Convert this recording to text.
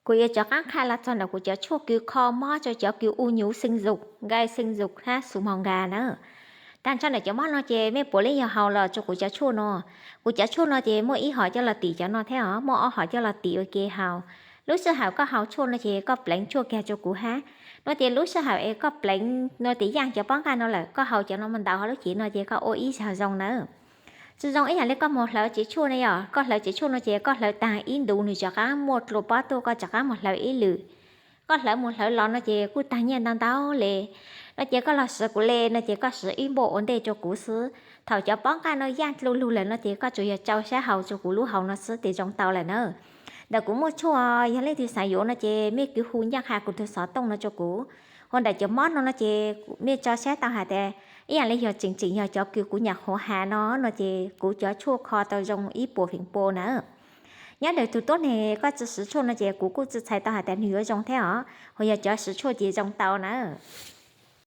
Kuv yuav rov qab qha los txog ntawm kuv cov tshuaj kws kho mob rau cov kws u nhũ xương, gai xương hab xu mos nkas na. Tag nrho ntawm cov mob no ces mej puav leej yog haus los rau kuv cov tshuaj no. Kuv cov tshuaj no ces muaj ib hom coj los tim cov no thiab os, muaj ob hom coj los tim ua ke haus. Lub sij hawm koj haus tshuaj no ces koj pleev tshuaj kiag rau kuv hab. No ces lub sij hawm es koj pleev no ces yaaj cov pob nqaj no lawm, koj haus cov no mus ntaus hauv lub cev no ces koj ua ib zaug zoo nawb. Tsi zoo ib yam li koj mus hlawv tsev tshuaj ne yom, koj hlawv tsev tshuaj no ces koj hlawv taag ib ntu nws rov qab muaj dlua pob tuaj koj rov qab mus hlawv ib lwm. Koj hlawv mus hlawv los no ces kuj taag nyiaj ntau ntau le. No ces koj los siv kuv le no ces koj siv ib npuaj ua ntej rau kuv xwb. Thaum cov pob nqaj no yaaj dlua lug lawm no ces koj tsuas yog tsau sab hauv rau kuv lub hauv no xwb tes zoo tau lawm na. Ntawm kuv muaj tshuaj, yog leej twg xaav yuav no ces mej kws hu ncaaj qha kuv tug xov tooj no rau kuv. Ua ntawm cov mob no no ces mej tso sab tau has tas ib yam li yog tseem tseem yog cov kws kuv nyam qhuav has no no ces kuv cov tshuaj kho tau zoo ib puas feem pua na. Nyob ntawm tug tuab neeg koj tsi siv tshuaj no ces kuv kuj tsi txhais tau has tas nwg yuav zoo thiab os, ho yog cov siv tshuaj ces zoo tau na.